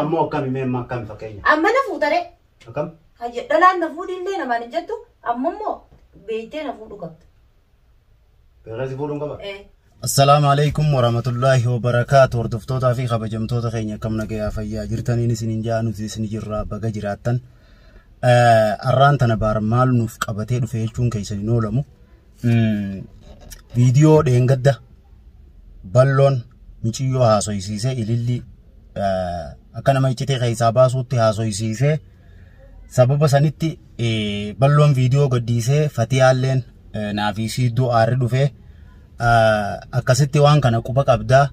Ammoo akkami mee amma akkami fakkeenya? Amma na fuutare. Akkam? Hayya dhalaan na fuudhillee namaan hin jettu amma immoo beektee na fuudhu qabda. Beekaa si fuudhuun qaba? Eh. Assalaamu alaikum warahmatullaahi wabarakaatu. Hordoftootaa fi kabajamtoota keenya akkam nagayaa fayyaa jirtaniin isinin jaa nuti isin jirraa baga jiraattan. Arraan tana baar maal nuuf qabatee dhufe jechuun keessan hin oolamu. Viidiyoo dheengadda balloon miciyyoo haasoysiisee ilillii akka nama iccitee keessaa baasuutti haasoysiisee sababa sanitti balloon viidiyoo gadhiisee fatiyaalleen naaf isii iddoo aarri dhufee akkasitti waan kana quba qabdaa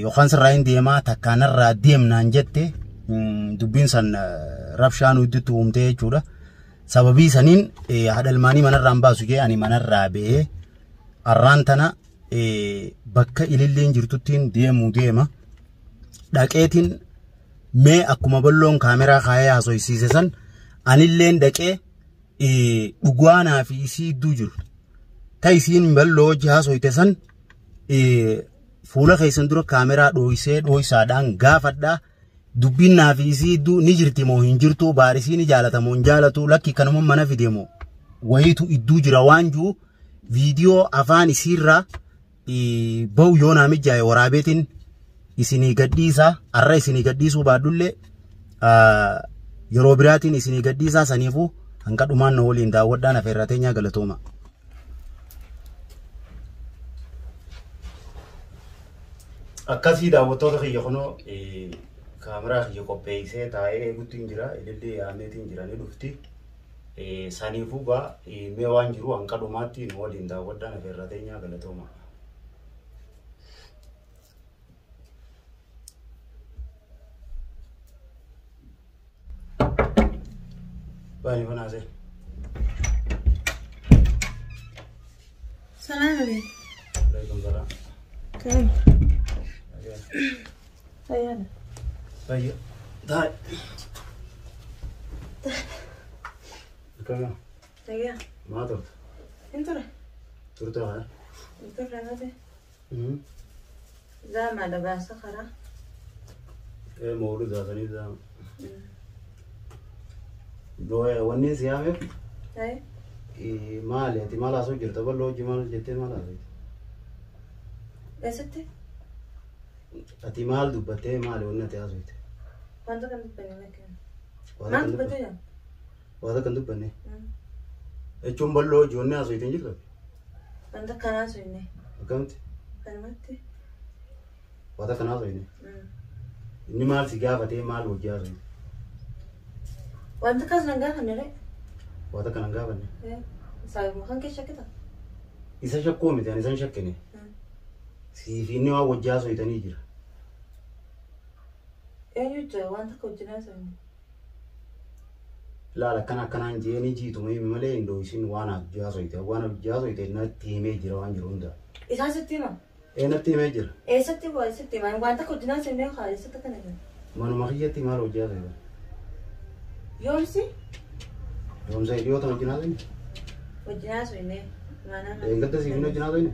yookaan sirraa hin deemaa takkaanarraa deemnaan jette dubbiin san rabshaa nu iddootti uumtee jechuudha. Sababii saniin haadha ilmaanii manarraa hin baasu jee ani manarraa ba'ee arraan tana bakka ililliin jirtuttiin deemuu deema. Dhaqeetiin mee akkuma balloon kaameraa kaayee haasoysiise san anilleen dhaqee dhugaanaa fi isii idduu jiru. Ta isiin balloo hojii haasoyte san fuula keessan dura kaameraa dhooysee dhooysaadhaan gaafadhaa. Dubbiin naa fi isii idduu ni jirti moo hin jirtu baarisii ni jaalata moo hin jaalatu lakki kanuma mana fide moo wayitu idduu jira waan jiru viidiyoo afaan isiirraa bahu yoo naa mijaa'e waraabeetiin isinii gadhiisaa arra isinii gadhiisuu baadhullee yeroo biraatiin isinii gadhiisaa saniifuu hanga dhumaan na waliin daawwadhaan afeerraa teenyaa galatooma. Akkasii daawwattoota kiyya kunoo kaameraa kiyya qopheessee taa'ee eeguutti hin jira. Ilillee yaameetiin jira ni dhufti. Saniifuu gaa mee waan jiru hanga dhumaatti nu waliin daawwadhaan afeerraa teenyaa galatooma. Bani banaasee. Salaam alaikum. Alaikum salaam. Kam? Fayyaadha. Fayya. Taa'e. Akkana. Fayyaa. Maa turte? Hin ture. Turte haa? Hin turre mate. Zaamaa dabaasa karaa. Ee mawlida sanii zaama. Wanni si yaameef maali ati maal haasoo jirta bal'oo hojii maal jettee maal haasoo Eessatti? Ati maal dubbattee maali wanni ati haasofte? Wanta kan dubbanne lakkee. Maal dubbattee jira? Wanta kan dubbanne. Jechuun bal'oo hojii wanni haasofte hin jirtu? Wanta kan haasofne. Akkamitti? Kanumatti. Wanta kan haasofne. Inni maal si gaafatee maal hojii haasofte? Wanta kas nan gaafanne ree? Wanta kan hin gaafanne. Saayuma kan kee shakkita? Isa shakkuu miti ani isan shakkine. Siif inni waan hojii haasoftanii jira. Eenyu jira wanta akka hojii haasofne? Laala akkana akkanaan jeeni jiituma himi malee hin dho'isin waan hojii haasofte. Waan hojii haasofte natti himee jira waan jiru hunda. Isaan sitti hima? Ee natti himee jira. Eessatti bu'a eessatti hima? Wanta akka hojii haasofne haa eessatti akkana jira? Manuma kiyyatti maal hojii haasofte? Yoomsi? Yoomsa hiriyoota hojii haasofne? Hojii haasofne. Maanaa. Eeggadda siif inni hojii haasofne?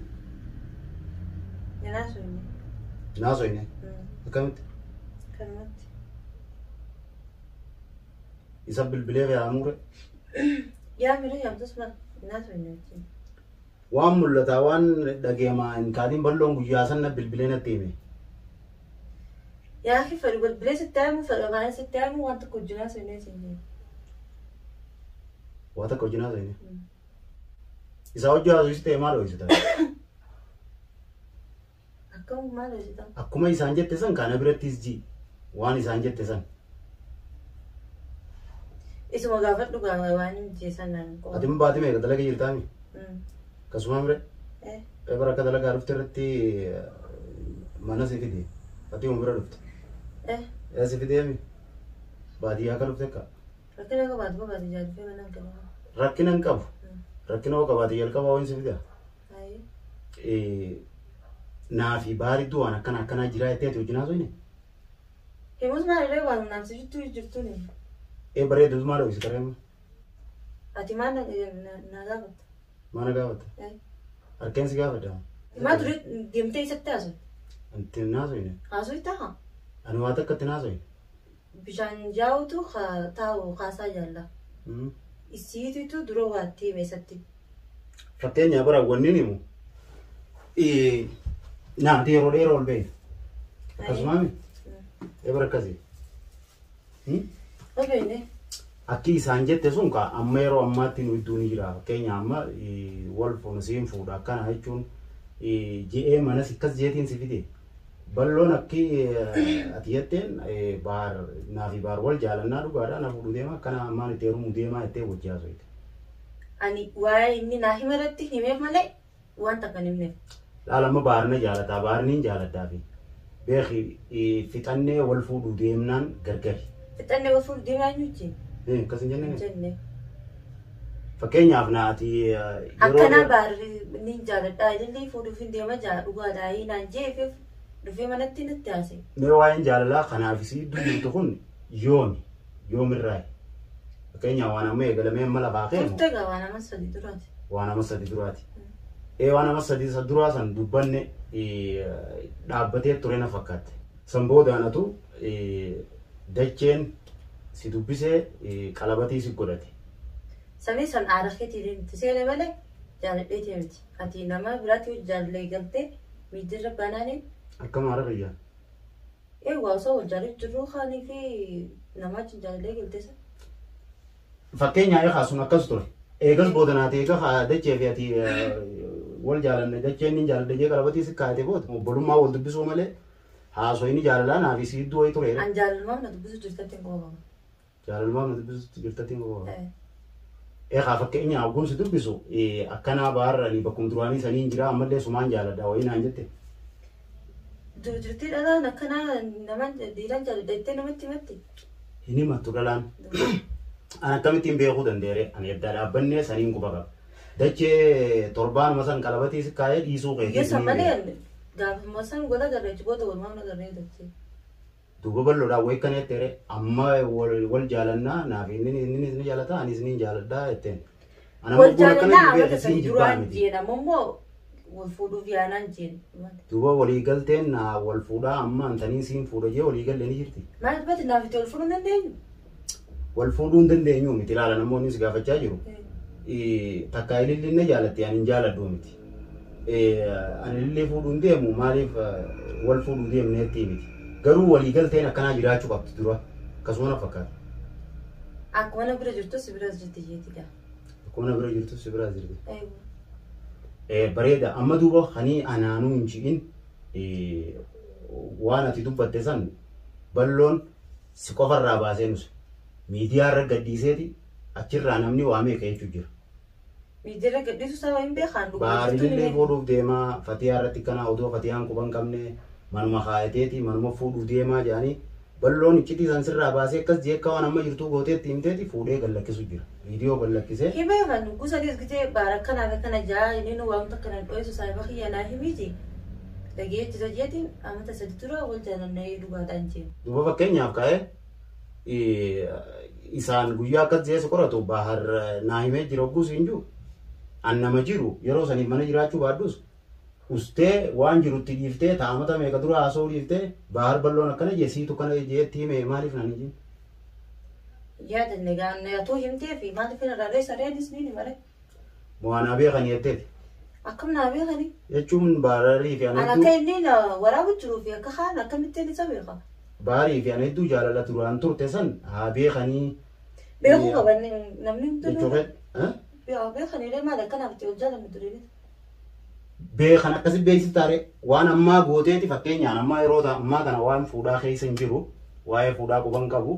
Hin haasofne. Hin haasofne? Akkamitti? Kanumatti. Isa bilbilee yaamure. Yaamire yaamtus maal hin haasofne wajjin. Waan mul'ataa waan dhageemaa hin taatiin bal'oon guyyaa sana bilbilee natti hime. Yaa akhi fedhu bilbilee sitti haamu fedhu afaan sitti haamu waan tokko hojii haasofne siin jedhe. Waan tokko hojii haasofne? Isa hojii haasofte ta'e maal hojjeta? Akkam maal hojjeta? Akkuma isaan jette san kana birattis ji waan isaan jette san. Isuma gaafadhu gaafa waan jeesan naan qofa. Ati baatee meeqa dalaga jirtaami? Akkasuma mire? Eh. Bara akka dalagaa dhufte irratti mana si fide. Ati uma bira dhufte. Eh. Ee si fideemi? Baadiyyaa akka dhufte akka? Rakkina qabaatu qabaate jaallatee mana hin qabu. Rakkina hin qabu. Rakkina hoo qabaate jalqaba waan si fida? Naa fi baaridduu waan akkana akkanaa jiraa jettee ati wajjin haasofne? Himus maalirree waan naaf si jirtu jirtuuni. Ee bareeduus maal hojii taree? Ati maal na gaafatta? Maal na gaafatta? Harkeen si gaafadha. Maa ture deemtee isatti haasofte? Anti hin haasofne. Haasofte haa? Ani waa takka itti naasoye. Bishaan yaa'utu taa'u kaasaa jaalla. Isiititu dura waatti hime isatti. Fakkeenyaa bara wanni himu naanti yeroo dheeraa ol beeyna. Akkasumaami? Bara akkasii. Ol beeyne. Akki isaan jette sun ka amma yeroo ammaatti nu iddoo ni jira. Fakkeenya amma wal fuuna siin fuudha akkana jechuun je'ee manas akkas jeetiin si fide. Balloon akki ati jetteen baar naafi baar wal jaalannaa dhugaadha na fuudhu deema akkana ammaan itti heerumuu deemaa jettee wajji haasoyte. Ani waa'ee inni naa hime irratti himeef malee waan takka hin himneef. Laala amma baarna jaalataa baarniin jaaladhaa fi beeki fixannee wal fuudhuu deemnaan gargari. Fixannee wal fuudhuu deemnaan eenyu Akkas hin jenne? Hin jenne. Fakkeenyaaf naati yeroo Akkanaa baarri ni jaaladhaa ilillee fuudhuuf hin deema jaa dhugaadhaa naan jeefeef dhufee manatti natti haase. Mee waa'een jaalalaa kanaaf isii iddoo jirtu kun yoomi? Yoomirraayi? Fakkeenyaaf waan amma eegalamee amma lafaa ka'e moo? Turte egaa waan amma sadii duraati. Waan amma sadii duraati. Ee waan amma sadii isa duraa san dubbanne dhaabbatee ture na fakkaatte. San boodaan atu dacheen si dubbisee qalabatii si godhate. Samii san aara keetiin itti seene malee jaaladheetii miti. Ati nama biraatti jaalallee galtee miidirra banaaniin. Akkam aara kiyyaa? Ee waa osoo wal jaalachuu jirruu kaanii fi nama wajjin jaalallee galtee san. Fakkeenyaa eegaa sun akkas ture. Eegas booda naati eega dachee fi ati wal jaalanne dacheen ni jaaladhe jee qalabatii si kaayate booda obbolummaa wal dubbisuu malee haasoyni jaalalaa naa fi si iddoo wayii ture. An jaalalumaaf na dubbisuu jirtatti hin qofamu. Jaalalumaaf na dubbisuu jirtatti hin qofamu. Eegaa fakkeenyaa hogguun si dubbisu akkanaa baarra ani bakkuma duraanii saniin jira ammallee sumaan jaaladha wayii naan jette. Jirtii dhalaan akkanaa namaan dhiiraan jaaladha jettee namatti himatti. Hin himattu dhalaan. An akkamittiin beekuu danda'e ani edda dhaabbannee saniin quba qaba. Dachee torbaanuma san qalabatii si kaayee dhiisuu keetii. Yoo san malee gaafuma san gola garree booda walumaa na garree dachee. Duuba bal'oodhaan wayii kana jetteere amma wal jaalannaa naaf inni ni jaalata anis ni jaaladhaa jetteen. Ana Wal moggoon akkana jaalannaa jibbee amata siin sadi jibbaa duraan miti. jeen amma immoo wal fuudhuuf yaanaan jeen. Duuba walii galteen naa wal fuudhaa amma antanii siin fuudha jee walii gallee ni jirti. Maal dubbatti naaf itti wal fuudhuu hin dandeenyu? Wal fuudhuu hin dandeenyu miti ilaala namoonni si gaafachaa jiru. Takka ililli na jaalatti ani hin jaaladhu miti. Ani ilillee fuudhuu hin deemu maaliif wal fuudhuu deemneetti miti. Garuu walii galteen akkanaa jiraachuu qabdi dura akkasuma na fakkaata. Akkuma na bira jirtu si biras jirti jeeti gaa. Akkuma na bira jirtu si biras jirti. Bareeda amma duuba kanii anaanuu hin ji'in waan ati dubbatte san balloon si qofarraa baasee nus miidiyaa irra gadhiiseeti achirraa namni waa meeqa jechuu jira. Miidiyaa irra gadhiisu saba hin beekan dhugaa jirtu ni Baarillee beeku. fuudhuuf deemaa fatiyaa irratti kana odoo fatiyaan quban qabne manuma kaayateeti manuma fuudhuuf deemaa jedhanii balloon iccitii san sirraa baasee akkas jee akka waan amma jirtuu gooteetti himteeti fuudhee gallakkisu jira. Viidiyoo gallakkisee. Himee kan gosa gisee baara akkanaa fi akkana jaa inni nu waamtu akkana dho'isu saayiba kiyya naa himiiti. Dhageetti tajeetiin amata sadi dura wal jaalannee dhugaadhaan jeen. Duuba fakkeenyaaf ka'ee isaan guyyaa akkas jee si qoratu bahar naa himee jira hogguus hin jiru. An nama jiru yeroo saniif mana jiraachuu baadhus ustee waan jirutti dhiiftee taa'amata meeqa dura haasa'uu dhiiftee bahar balloon akkana jee siitu kana jeetti hime maaliif naan hin jenne. Yaadanne gaanne atoo himtee fi maaliif hin irraa dho'isa reenis ni mare. Mo'anaa beekanii jetteeti. Akkam naa beekanii? Jechuun baararii fi An ana akka hedduu inni na waraabu jiruu fi akka kaan akkamittiin isa beeka. baarii fi ana hedduu jaalala duraan turte san haa beekanii. Beekuu qaban namni Jechuu hundinuu. fedha. Beekaniilee maal akkanaaf itti wal jaalannu tureenis. Beekan akkasi beeksiftaare waan ammaa gooteeti fakkeenyaan ammaa yeroo ammaa kana waan fuudhaa keessa hin jiru waa'ee fuudhaa quban qabu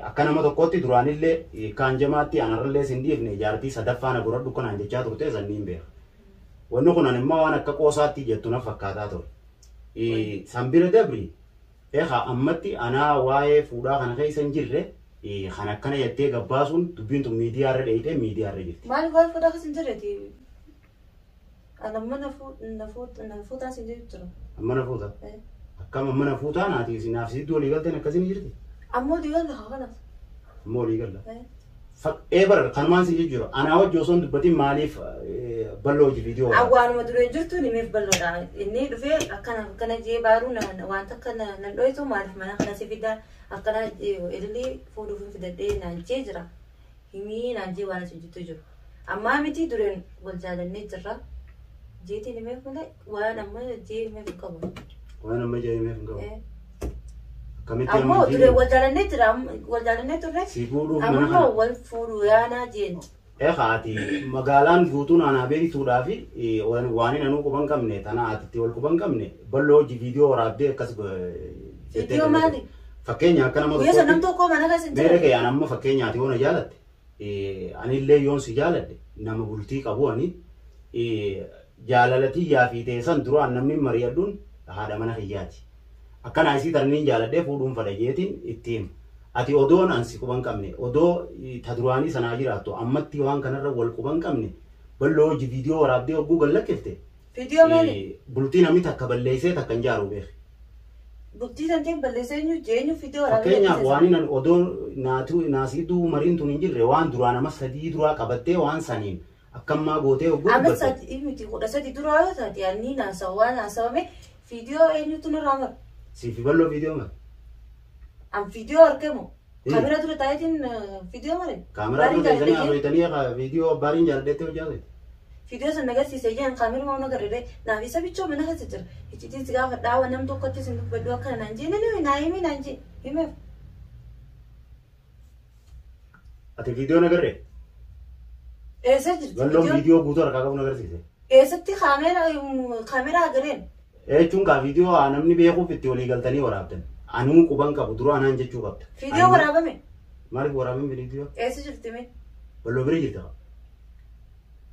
akka nama tokkotti duraanillee kaan jamaatti anarrallee sin dhiifne jaartii sadaffaa na godhadhu kanaan jechaa turte sanniin beeka. Wanni kun immoo waan akka qoosaatti jettu na fakkaataa ture. San bira dabri eegaa ammatti anaa waa'ee fuudhaa kana keessa hin jirre kan akkana jettee gabbaasuun dubbiin tun miidiyaa irra dheeyitee miidiyaa irra jirti. Maaliif waa'ee fuudhaa keessa hin jirreeti? Ana amma na fuutaa siin jedhu jira. Amma na fuutaa? Akkam amma na fuutaa naati naaf sidduu walii galteen akkasiin jirti? Amma walii galla haa kanaaf. Amma walii galla. Ee bara kanumaan si jijjiiru. Anaa wajji osoo hin dubbatin maaliif balloo hojii viidiyoo waraabde? Awwaanuma dureen jirtu nimeef balloodha. Inni dhufee akkana akkana jee baaruu waan takka nan dho'itu maaliif mana kana si fida akkana ililii fuudhuuf hin fidadhee naan jee jira. Himii naan jee waan achi jirtu jiru. Ammaa miti dureen wal jaalannee jirra. Jeetiin himeef malee waan amma jee himeef hin qabu. Waan amma jee himeef hin qabu. Akkamitti Ammoo amma dureen jee wal jaalannee jira wal jaalannee turre. si fuudhuuf mana Ammoo kana. wal fuudhuu yaanaa jeen. Eegaa ati magaalaan guutuun anaa beektuudhaa fi waan inni anuu quban qabne tana ati itti wal quban qabne balloo hojii viidiyoo waraabdee akkas jettee Viidiyoo maali? Fakkeenya akka nama Guyyaa sana nam tokkootti tokko mana keessa hin meera jiran. kee an amma fakkeenyaati yoo na jaalatte anillee yoon si jaaladhe nama bultii qabu ani jaalala tiyyaa fi teessan duraan namni mari'adhuun haadha mana kiyyaati. Akkana isii tarniin jaaladhee fuudhuun fadha jeetiin itti hima. Ati odoon an si quban qabne odoo ta duraanii sanaa jiraattu ammatti waan kanarra wal quban qabne balloo hojii viidiyoo waraabdee hogguu gallakkifte Viidiyoo maali? bultii namni takka balleessee takka hin jaaru beeki. Bultii santiin balleessee eenyu jeenyu viidiyoo waraabee Fakkeenyaaf gadhiise waan inni odoo naasiituu mariin tun hin jirre waan duraan nama sadii duraa qabattee waan saniin akkammaa gootee hogguu Amma dubbatte. sadi miti 13 duraa yoo taate anni naasawa waan haasawame viidiyoo eenyutu nurraa mara. Siifi balloo viidiyoo mara. An viidiyoo argamu. Kaamera dura taa'eetiin viidiyoo mare. Kaameraa Baariin dura teessanii jaalladhee haasofitanii viidiyoo baariin jaalladheettee hojjaate. viidiyoo sana agarsiise jeen kaameruma waan agarree naaf isa bichoo mana keessa jira. Icciitiin si gaafa dhaawa nam tokkotti sin dubbadhu akkana naan jee nani naa himi naan jee himeef. Ati viidiyoo nagarree? Eessa jirti Balloon viidiyoon? viidiyoo guutuu harkaa qabu nagarsiise. Eessatti kaameraa agareen? Jechuun kaa viidiyoo namni beekuuf itti walii galtanii waraabdan. Anuu quban qabu dura anaan jechuu qabda. Viidiyoo waraabame? Maaliif waraabame viidiyoo? Eessa jirti mee? Balloo bira jirta.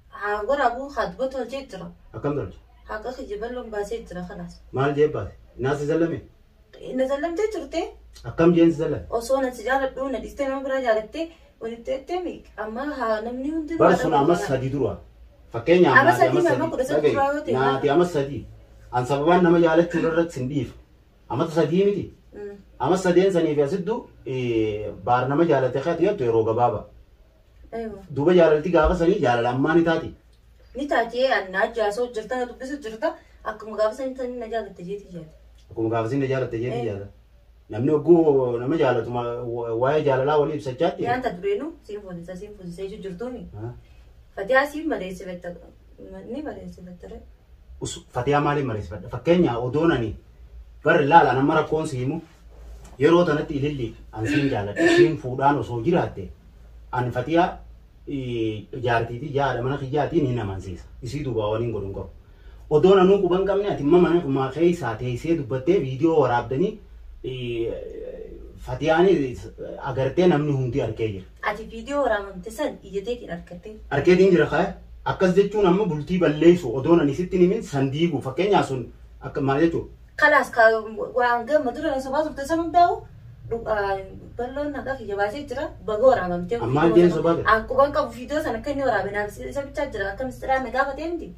Haa waraabuu haa dubbatu tolchee jira. Akkam tolche? Haqa kiyya balloon baasee jira kanaas. Maal jee baase? Naas zallame? Na zallamtee jirte Akkam jeen si zallame? osoo na si jaaladhu na dhiistee nama biraa jaalattee walitti jettee amma haa namni hundi Bar sun amma sadii dura. Fakkeenyaaf Amma naati sadii amma amma 13 sadii. duraa yoo ta'e Naati amma sadii. An sababaan nama jaalachuu irratti sin dhiifa. Amma sadii miti. Amma sadeen sanii fi asittu baar nama jaalate keetu jettu yeroo gabaabaa. Aywa. Duuba jaalalti gaafa sanii jaalala ammaa ni taati. Ni taatee annaa jaasoo jirta na dubbisu jirta akkuma gaafa sanii tani na jaalatte jeeti jaate. Akkuma gaafa sin na jaalatte jeeti jaala. Namni hogguu nama jaalatu waa'ee jaalalaa walii ibsachaatti. Nyaata dureenuu siin fuusisa siin fuusisa jechuu jirtuuni. Fatihaa siin mareessifatta ni mareessifatta re. Fatihaa maaliin mareessifadha? Fakkeenya odoon ani bar ilaala nama rakkoon si himu yeroo tanatti ililli an siin jaaladha siin fuudhaan osoo jiraatte an fatihaa jaartiitii jaadha mana kiyyaatiin hin amansiisa. Isii duuba waliin godhuun qabu. Odoon anuu quban qabne ati imma mana kumaa keessaa teessee dubbattee viidiyoo waraabdanii fatiyaan agartee namni hundi arkee jira. Ati viidiyoo waraabamte san ijjateetiin argattee. Arkeetiin jira kaya akkas jechuun amma bultii balleessu odoon ani sitti himin san diigu fakkeenyaa sun akka maal jechuudha. Kalaas waan gamma dura na sobaa turte san hundaa'u balloon nagaa kiyya baasee jira baga waraabamtee. Ammaan jeen sobaa jira. Akkuma qabu viidiyoo sana akka inni waraabe naaf isa bichaa jira akka mistiraaf na gaafatee miti.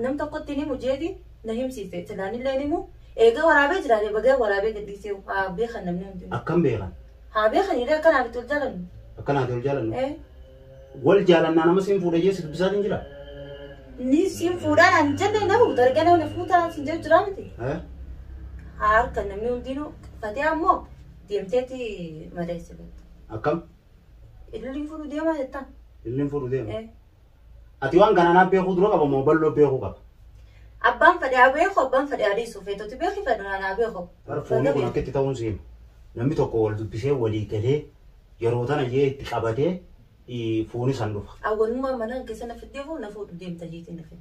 Nam tokkotti ni mujeeti na himsiise silaanillee ni himu eega waraabee jiraate baga waraabee gadhiisee haa beekan namni hundinuu. Akkam beekan? Haa beekan illee akkanaaf itti wal jaalannu. Akkanaaf wal jaalannu? Wal jaalannaa nama siin fuudha jee si dubbisaatiin jira? Ni siin fuudhaan an jenne nama guutuu argaa nama fuutaa siin jedhu jira miti. Haa harka namni hundinuu fatee ammoo deemteeti madeessifatte. Akkam? Ililliin fuudhuu deemaa jettaan. Ililliin fuudhuu deema? Ati waan kana naaf beekuu dura qaba moo bal'oo beekuu qaba? Abbaan fedhe haa beeku abbaan fedhe haa dhiisu feetoti beeki fedhu haa beeku. Bara foonii kun akkitti ta'uun si hima. Namni tokko wal dubbisee walii galee yeroo tana jee itti qabatee foonii san dhufa. Awwalummaa mana keessa na fiddee fuudhu na fuudhu deemta jeetiin dhufe.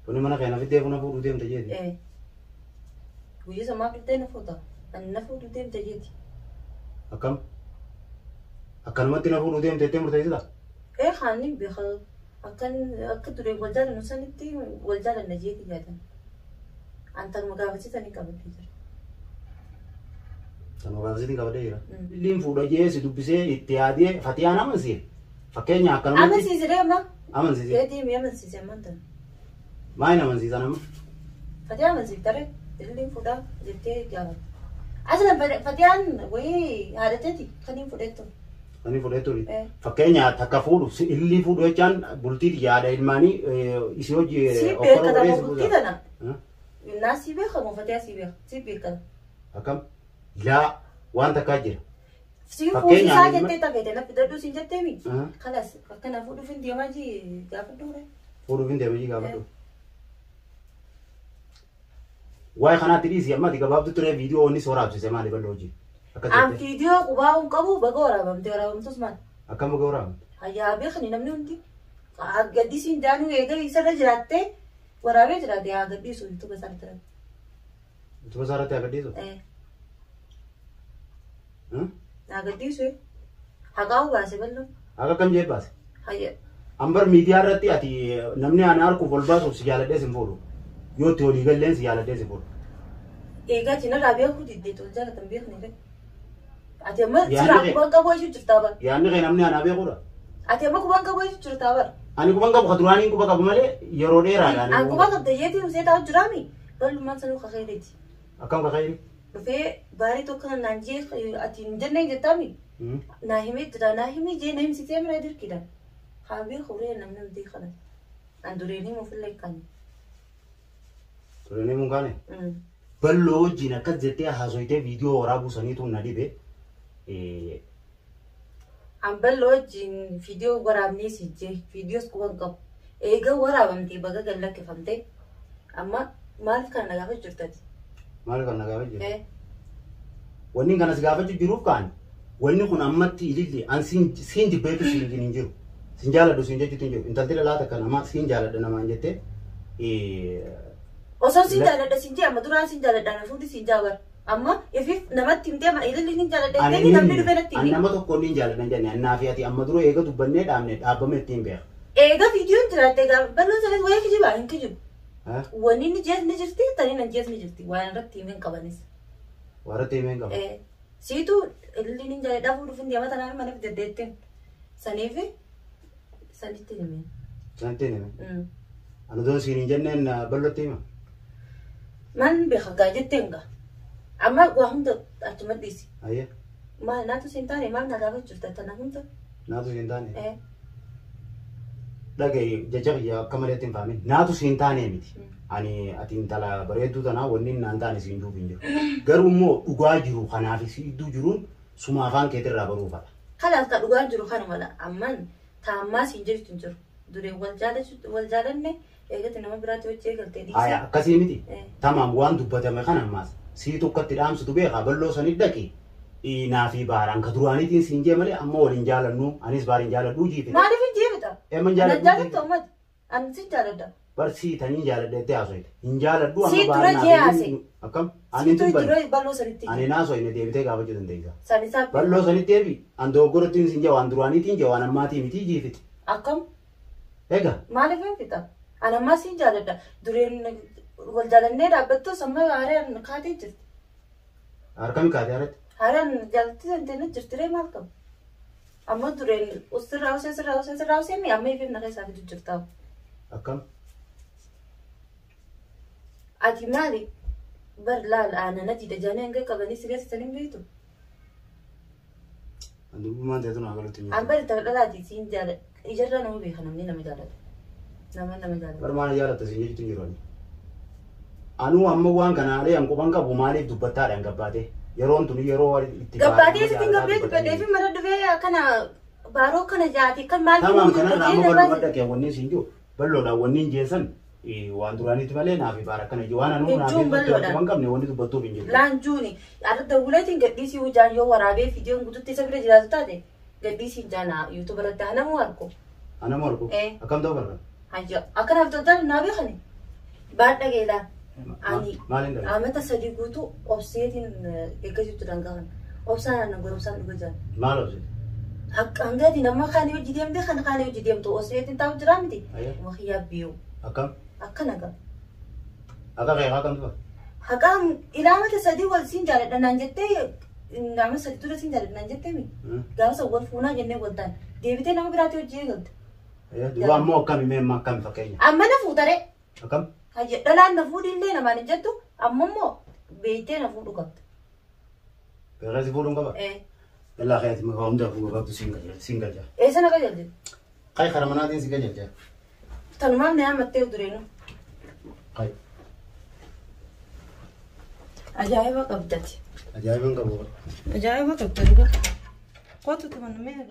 Foonii mana kee na fiddee na fuudhu deemta jeeti. Guyyaa samaa fiddee na fuuta. Ani na fuudhu deemta jeeti. Akkam? Akkanumatti na fuudhu deemta jettee murteessita? Haani beeka. Akkan akka duree wal jaalannu sanitti wal jaalanna jeeti jaatan. An tanuma gaafachiisanii qabadhee jira. Tanuma gaafachiisanii qabadhee jira. Illiin fuudha jee si dubbisee itti yaadee fatiyaan amansiise. Fakkeenya akkanumatti. Amansiise dee amma. Amansiise. Feetii mi amansiise amman tan. Maal amansiisan amma? Fatiyaa amansiifta ree illiin fuudhaa jettee gaafatte. Aslan fatiyaan wayii haadhateeti kan hin fudhettu. Ani fuudhee ture. Eh. Fakkeenya takka fuudhu ilillii fuudhu jechaan bultii yaada ilmaanii isii hojii Si okkora beekata godhee si bultii buusa. tana. Naa si beekamu fatee si beeka. Si beekata. Akkam? Laa waan takkaa jira. Si Fakkeenyaaf fuusisaa ilma- jettee tafeete na fidadhuu siin jettee mi? Aha. Kalas akkana fuudhuuf hin deemaa jii gaafa dure. Fuudhuuf hin deema jii gaafadhu. Waa'ee kanaatti dhiisi amma ati gabaabdu ture viidiyoo inni waraabsise maali bal'oo hojii? Akka An jette. viidiyoo qubaa hin qabu baga waraabamte waraabamtus maal? Akkam baga waraabamte? Hayyaa beekani namni hundi. Gaddisiin daanuu eega isarra jiraattee waraabee jiraate haa gadhiisu yuutuuba isaa irratti. Yuutuuba isaa irratti haa gadhiisu? Eh. Haa gadhiisu. Haqaa baase bal'oo. Haqa kam jee baase? Hayya. Ambar miidiyaa irratti ati namni ana harkuuf ol baasuuf si jaaladhee sin fuudhu. Yoo itti olii galleen si jaaladhee si fuudhu. Eegaa cinarraa beekuu diddee tol jaalatan beekni fedhe. Ati amma Yaadni siraa kee- quban qabu jechuun jirtaa bara. Yaadni kee namni anaa beekuudha. Ati amma quban qabu jechuun jirtaa bara. Ani quban qabu ka duraanii quba qabu malee yeroo dheeraadhaan. An quba qabda jeetii usee taa'u jiraami. Bal'ummaan sanuu kakeereeti. Akkam kakeeri? Dhufee baarii tokko naan jee ati hin jenneen jettaami. Naa himee jira naa himee jee na himsitee mira dirqidha. Haa beeku ree namni hundi kana. An dureen himuufillee kan. Dureen himuun kaane? Bal'oo wajjin akkas jettee haasoyitee viidiyoo waraabuu saniitu na dhibe. An bal'oo wajjin viidiyoo waraabnee si jee viidiyoos quban qabu. Eega waraabamtee baga gad lakkifamtee amma maaliif kana na gaafachuu jirtati? Maaliif kana na gaafachuu jirta? Wanni kana si gaafachuu jiruuf kaan wanni kun ammatti ililli an siin jibbeetu siin hin jiru. Siin jaaladhu siin jechuutu hin jiru. Intalti dhalaa takka nama siin jaaladha namaan jettee. Osoo siin jaaladha siin jee amma duraan siin jaaladha na fuudhi siin jaabar. Amma ifiif namatti himtee amma ililli niin jaaladha jettee namni dhufee natti An himi. nama tokko niin jaaladha hin jenne annaa fi ati amma dura eega dubbannee dhaabne dhaabbame ittiin beeka. Eega viidiyoon jiraatte egaa bal'oon sanis wayii kijibaa hin kijibu. Wanni inni jees ni jirti tani nan jees ni jirti waan irratti himeen qabanis. Waan irratti himeen qaban. Siitu ililli niin jaaladha fuudhuuf hin deema tanaaf mana fidaddeetteen. Saniif sanitti himeen. Sanitti himeen. Ani doon siin hin jenneen bal'ootti hima. Man beeka gaa jetteen gaa. Amma waa hunda achuma dhiisi. Ayyee. Maal naatu siin taane maal na gaafachuu jirta tana hunda. Naatu siin taane. Dhaga'i jecha kiyya akka maleetti hin faamin. Naatu siin taane miti. Ani ati intala bareedduu tanaa wanni naan taane siin juuf hin jiru. Garuu immoo dhugaa jiru kanaaf si idduu jiruun suma afaan keetirraa baruufadha. Kalaas ka dhugaa jiru kanuma la. Amman taammaa siin jirtu hin jiru. Dureen wal jaalanne eegatti nama biraatti hojii eegaltee dhiisee. Aya akkasii miti. Tamaam waan dubbatame kana ammaas sii tokkotti dhaamsitu beekaa bal'oo sanii dhaqi. Naa fi baaraan ka duraaniitiin siin jee malee amma waliin jaalannu anis baariin jaaladhuu jiifite. Maaliif hin jiifita? Eemman jaaladhuu Na jaalattu jiifite. ammati. Ani sin jaaladha. Bar sii taniin jaaladha jettee haasoyte. Hin jaaladhu amma Sii dura baaraan jee naa fi haase. Akkam? Ani hin Siitu dubbanne. dura bal'oo sanitti. Ani naasoyne deebitee gaafachuu dandeessa. Sani isaa. Bal'oo sanitti deebi. An dogoggorattiin siin jee waan duraaniitiin jee waan ammaatii miti jiifite. Akkam? Egaa. Maaliif hin fixa? Ani ammaa siin jaaladha. Dureen wal jaalannee dhaabbattus amma haaraan kaatee jirti. Harkami kaatee haaratti? Haaraan jaalatti santee jirti ree maal qabu? Amma dureen sirraa usee sirraa usee sirraa usee mi amma ifiif na keessaa fidu jirta. Akkam? Ati maali? Bar laal aannan adiidha jaanii hanga qabanii si geessisan hin beektu. An dubbummaan ta'etu naa galutti hin An jiru. bari tapha dhalaati siin jaalladha. Ijarraa nama beeka namni nama jaallata. Nama nama jaallata. Bar maal jaalatta siin jechuutu hin jiru ani. Anuu amma waan kanaalee an quban qabu maaliif dubbattaadhaan gabbaatee? Yeroon tuni yeroo itti Gabbaatee sitti hin gabbee dubbadhee fi mana dhufee akkana baaroo kana jaati kan maal Tamaam kanarraa amma bal'oo madda kee wanni siin jiru bal'oodhaan wanni hin jeessan waan duraaniitti malee naaf baara akkana jiru waan anuu naaf Jechuun bal'oodhaan. waan qabne wanni dubbattuuf hin jiru. Laanjuuni arra wuleetiin gadhiisii hojaan yoo waraabee fiidiyoon guututti isa bira jiraatu taate gadhiisii jaana yuutuuba irratti anamuu argu. Anamuu argu? Akkam ta'uu barbaada? Hayya akkanaaf toltan naa beekani. Baadha geelaa. Ani Maaliin dhabe? amata sadii guutuu obseetiin eeggachuutti dangahan. Obsaan aannan goromsaan dhuga jiran. Maal obseeti? Akka hangaatiin amma kaanii hojii deemte kan kaanii hojii deemtu obseetiin taa'u jiraa miti. Ayya. Wakiyyaa biyyoo. Akkam? Akkana qaba. Akka kee akkam tufa? Haqaan ilaamata sadii wal siin jaaladha naan jettee nama sadii dura siin jaaladha naan jettee mi? Gaafa san wal fuunaa jennee wal taane deebitee nama biraatti hojii eegalte. Ayya duuba ammoo akkami mee amma akkami fakkeenya? Amma na fuutare. Akkam? Hayya dhalaan na fuudhillee namaan hin jettu amma immoo beektee na fuudhu qabda. Beekaa si fuudhuun qaba? Yallaa keeti maqaa hundaafuu gabaabdu siin galcha siin galcha. Eessa na qajeelte? Kai kara manaatiin si qajeelcha. Tanumaaf na yaamattee dureenu. Kai. Ajaa'iba qabdati. Ajaa'iban qabu. Ajaa'iba qabda dhugaa. Kootu tuma namee.